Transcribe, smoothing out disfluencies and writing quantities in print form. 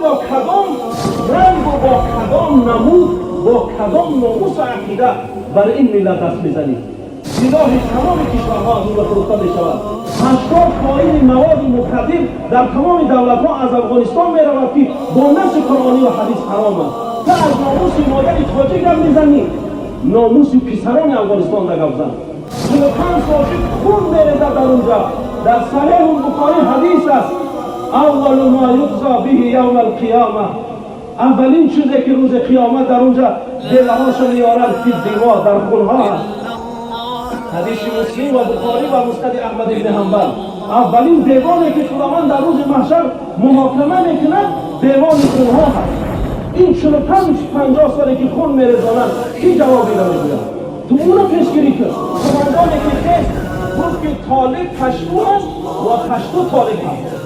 Ту бо кадом рангу, бо кадом намуд, бо кадом номусу ақида бар ин миллат даст мезанӣ? Силоҳи тамоми кишварҳо аз онҷо фурӯхта мешавад. 80 фоизи маводи мухаддир дар тамоми давлатҳо аз Афғонистон меравад, ки бо наси қуръонӣ ва ҳадис ҳаром аст. Ту аз номуси модари тоҷик гап мезанӣ? Номуси писарони Афғонистон да гап зан. 45 сол шуд, хун мерезад дар унҷа. Дар Саҳеҳу Бухорӣ ҳадис аст: أول ما يقضى به يوم القيامة, аввалин чизе ки рӯзи қиёмат дар унҷа делаҳошо меоранд, في الدماء, дар хунҳо аст. Ҳадиси Муслим ва Бухорӣ ва Муснади Аҳмад ибни Ҳанбал. Аввалин девоне ки Худованд дар рӯзи маҳшар муҳокима мекунад, девони хунҳо ҳаст. Ин 45, 50 соле ки хун мерезонанд, ки ҷавобе намегӯяд? Ту ӯро пешгирӣ кун. Командоне ки хест, гуфт, ки толиб пашту аст ва пашту толиб аст.